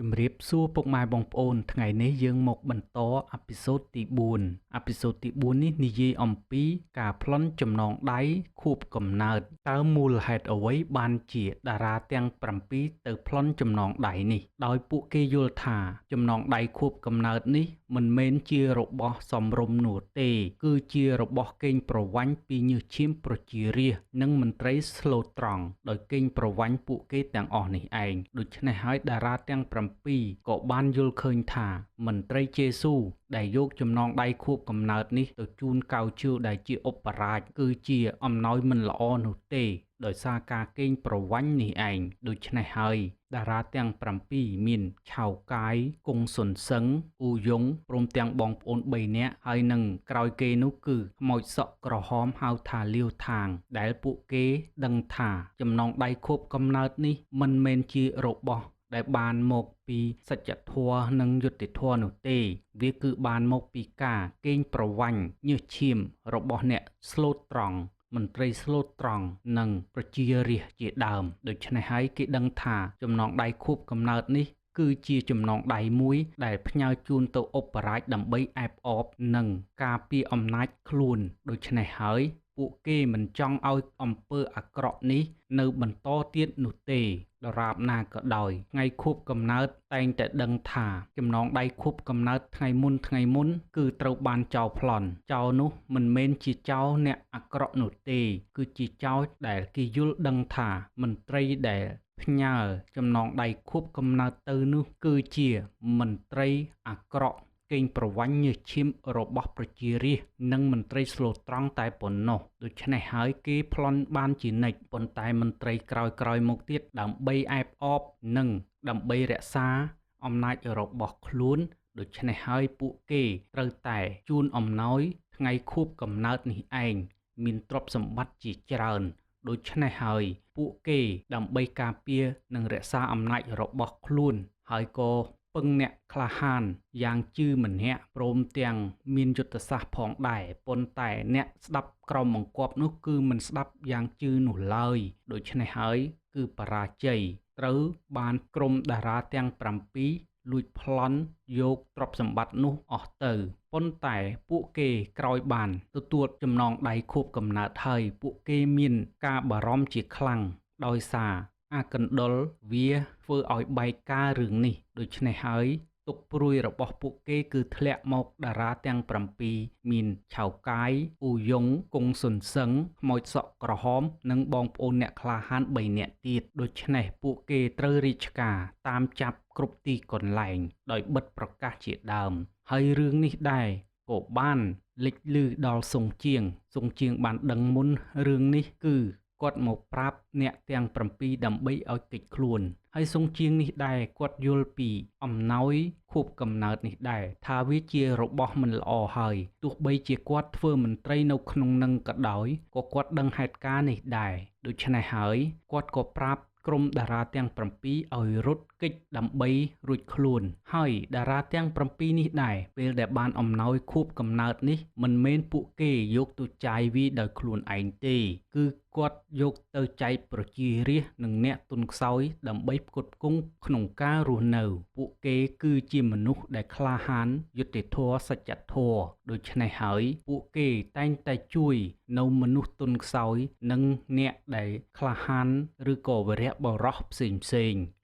ជំរាបសួរពុកម៉ែបងប្អូនថ្ងៃនេះយើងមកបន្ត episode ទី4 episode ទី4នេះនិយាយអំពីការប្លន់ចំណងដៃខួបកំណើតតើមូលហេតុអ្វីបានជាតារាទាំង7ទៅប្លន់ចំណងដៃនេះដោយពួកគេយល់ថាចំណងដៃខួបកំណើតនេះមិនមែនជារបស់សមរម្យនោះទេគឺជារបស់កេងប្រវ័ញ្ចពីញើសឈាមប្រជារាស្ត្រនិងមន្ត្រីស្លូតត្រង់ដោយកេងប្រវ័ញ្ចពួកគេទាំងអស់នេះឯងដូច្នេះហើយតារាទាំង7ក៏បានយល់ឃើញថាមន្ត្រីជេស៊ូដែលយកចំណងដៃខួបកំណើតនេះទៅជូនកៅជឿដែលជាឧបរាជគឺជាអំណោយមិនល្អនោះទេដោយសារការកេងប្រវ័ញ្ចនេះឯងដូច្នេះហើយតារាទាំង7មានឆៅកាយគង់សុនសឹងអ៊ូយងព្រមទាំងបងប្អូន3នាក់ហើយនឹងក្រោយគេនោះគឺខ្មោចសក់ក្រហមហៅថាលាវថាងដែលពួកគេដឹងថាចំណងដៃខួបកំណើតនេះមិនមែនជារបស់ដែលបានមកពីសច្ចធម៌និងយុត្តិធម៌នោះទេវាគឺបានមកពីការកេងប្រវ័ញ្ចញើសឈាមរបស់អ្នកស្លូតត្រង់មន្ត្រីស្លូតត្រង់និងប្រជារាស្ត្រជាដើមដូច្នេះហើយគេដឹងថាចំណងដៃខួបកំណើតនេះគឺជាចំណងដៃមួយដែលផ្ញើជូនទៅឧបរាជដើម្បីអែបអបនិងការពារអំណាចខ្លួនដូច្នេះហើយពួកគេមិនចង់ឲ្យអំពើអាក្រក់នេះនៅបន្តទៀតនោះទេដរាបណាក៏ដោយថ្ងៃខួបកំណើតតែងតែដឹងថាចំណងដៃខួបកំណើតថ្ងៃមុនគឺត្រូវបានចោលប្លន់ចោលនោះមិនមែនជាចោលអ្នកអាក្រក់នោះទេគឺជាចោលដែលគេយល់ដឹងថាមន្ត្រីដែលផ្ញើចំណងដៃខួបកំណើតទៅនោះគឺជាមន្ត្រីអាក្រក់កេងប្រវ័ញ្ចញើសឈាមរបស់ប្រជារាស្ត្រនិងមន្ត្រីស្លូតត្រង់តែប៉ុណ្ណោះដូច្នេះហើយគេប្លន់បានជានិច្ចប៉ុន្តែមន្ត្រីក្រោយៗមកទៀតដើម្បីអែបអបនិងដើម្បីរក្សាអំណាចរបស់ខ្លួនដូច្នេះហើយពួកគេត្រូវតែជូនអំណោយថ្ងៃខួបកំណើតនេះឯងមានទ្រព្យសម្បត្តិជាច្រើនដូច្នេះហើយពួកគេដើម្បីការពារនិងរក្សាអំណាចរបស់ខ្លួនហើយក៏ពឹងអ្នកក្លាហានយ៉ាងជឿម្នាក់ព្រមទាំងមានយុទ្ធសាស្ត្រផងដែរប៉ុន្តែអ្នកស្ដាប់ក្រមបង្គាប់នោះគឺមិនស្ដាប់យ៉ាងជឿនោះឡើយដូច្នេះហើយគឺបរាជ័យត្រូវបានក្រុមតារាទាំង7លួចប្លន់យកទ្រព្យសម្បត្តិនោះអស់ទៅប៉ុន្តែពួកគេក្រោយបានទទួលចំណងដៃខួបកំណើតហើយពួកគេមានការបារម្ភជាខ្លាំងដោយសារអាកណ្ដុលវាធ្វើឲ្យបែកការរឿងនេះដូច្នេះហើយទុកព្រួយរបស់ពួកគេគឺធ្លាក់មកតារាទាំង7មានឆៅកាយអ៊ូយងគង់សុនសឹងខ្មោចសក់ក្រហមនិងបងប្អូនអ្នកក្លាហាន3នាក់ទៀតដូច្នេះពួកគេត្រូវរាជការតាមចាប់គ្រប់ទីកន្លែងដោយបិទប្រកាសជាដើមហើយរឿងនេះដែរក៏បានលេចឮដល់សុងជាងសុងជាងបានដឹងមុនរឿងនេះគឺគាត់មកប្រាប់អ្នកទាំង7ដើម្បីឲ្យគេចខ្លួនហើយសុងជាងនេះដែរគាត់យល់ពីអំណោយខួបកំណើតនេះដែរថាវាជារបស់មិនល្អហើយទោះបីជាគាត់ធ្វើមន្ត្រីនៅក្នុងនឹងក៏ដោយក៏គាត់ដឹងហេតុការណ៍នេះដែរដូច្នេះហើយគាត់ក៏ប្រាប់ក្រុមតារាទាំង7ឲ្យរត់គេចដើម្បីរួចខ្លួនហើយតារាទាំង7នេះដែរពេលដែលបានអំណោយខួបកំណើតនេះមិនមែនពួកគេយកទៅចាយវាដោយខ្លួនឯងទេគឺគាត់យកទៅចែកប្រជារាស្ត្រនិងអ្នកទុនខ្សោយដើម្បីផ្គត់ផ្គង់ក្នុងការរស់នៅពួកគេគឺជាមនុស្សដែលក្លាហានយុត្តិធម៌សច្ចធម៌ដូច្នេះហើយពួកគេតែងតែជួយនៅមនុស្សទុនខ្សោយនិងអ្នកដែលក្លាហានឬក៏វីរៈបុរសផ្សេងៗ